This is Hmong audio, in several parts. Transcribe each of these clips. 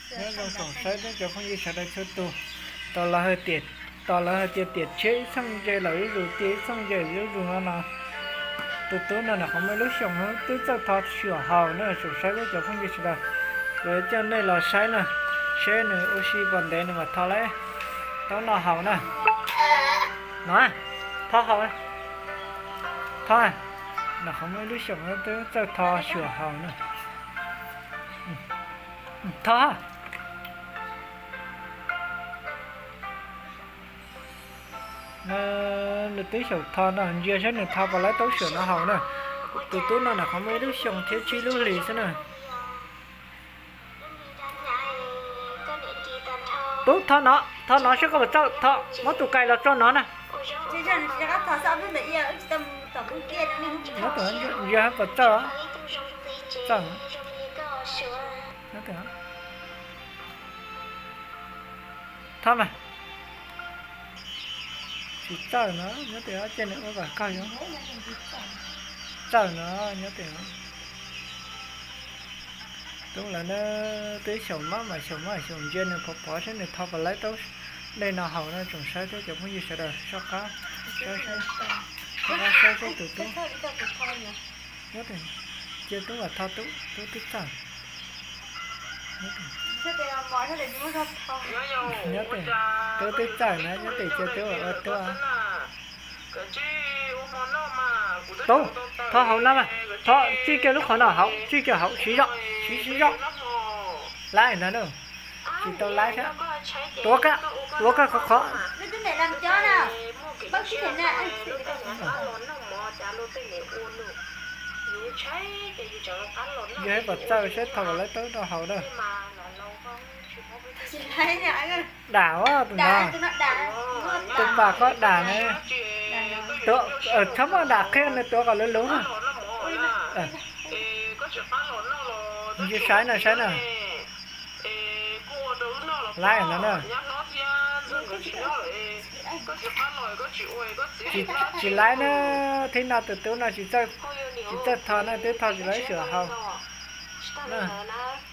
Nyob zoo tsoom saib thiab cov phooj ywg sawv daws txhua tus. Tos lawv hais tias, tos lawv hais tias tiam tshiab ib txheej ntse lawm ib zus, tiam ib txheej ntse ib zus no no. Tus tub no nws qhov muaj ib lub xyoos twb txawj tho shuam haus na tsoom saib thiab cov phooj ywg sawv daws. Kuv coj nej los saib na, seb nws ua si puas ntev nws mam tho lawm. Tau noj haus na. No, tho haus. Tho, nws qhov muaj ib lub xyoos twb txawj tho shuam haus na. Tho. Nws twb xyaum tho no, ntsia saib nws tho puas laib taub suam no haus na. Tus tub no nws qhov muaj ib lub xyoos thiab tsib lub hlis xwb na. Tub, tho no, tho no saib koj puas txawj tho, muab tus kais los tso no na. Ntsia puas txawj, txawj. Tho mas. Tsis txawj no nyob twg, cia nws ua kom kawg yog. Txawj no nyob twg. Tub lawv na, twb xyaum mab mas xyaum mab xyaum ntsia nws pov pov saib nws tho puas laib taub dej no haus no tsoom saib thiab cov phooj ywg sawv daws soj qab, soj qab saib saib tus tub. Nyob twg, cia tub mam tho tub, tub twb txawj. Nyob twg, tub twb txawj na nyob twg, cia tub mam ua tub. Tub, tho haus no mas, tho tsij kiag lub qhov no haus, tsij kiag haus siv zog, siv siv zog. Laib no na, tsis tau laib thiab. Tuav kawg, tuav kawg qhov qhov. Yog pom txawj saib tho puas laib taub no haus na. Dam tus no, tus pas koj dam na. Txhob muab dam qhia nws tuav kom luv luv na. Ntsia saib na, saib na. Laib no na. Tsis laib na, thib no tus tub no tsis txawj tho na, twb tho tsis laib shuam haus.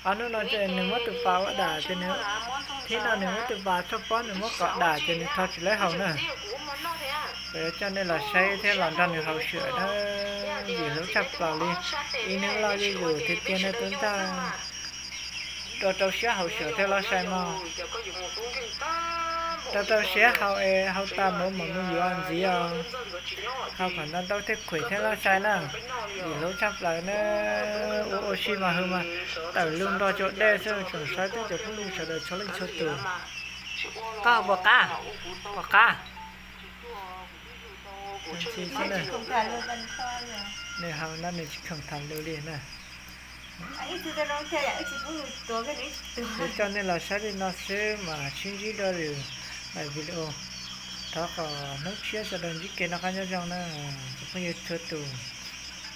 Ob hnub no ces nws muab tus pas ua dam ces nws, thib no nws muab tus pas tshoj pob nws muab kom dam ces nws tho tsis laib haus na. Kuv yuav coj nej los saib thiab los nrog nws haus shuam na, vim hlub tshaj plaws li. Ib hnub loj zuj zus tiag tiag nej tub ntag. Rau rau siab haus shuam thiab los sai mog. Rau rau siab haus es haus tas mus mam mus yuav ntxiv os. Haus kom ntau ntau thiaj khuam thiab los sai na. Vim hlub tshaj plaws na, ua ua si mas hws mas tawm lug nrog cua dej xwb tsoom saib thiab cov phooj ywg sawv daws txhua leej txhua tus. Koj haus puas qab? Puas qab? Nws haus no nws tsis khoom tham lus li na. Kuv coj nej los saib li no xwb mas sib ntsib dua lwm daim video. Thov kom hnub tshiab sawv daws ntsib kev noj qab nyob zoo na, cov phooj ywg txhua tus.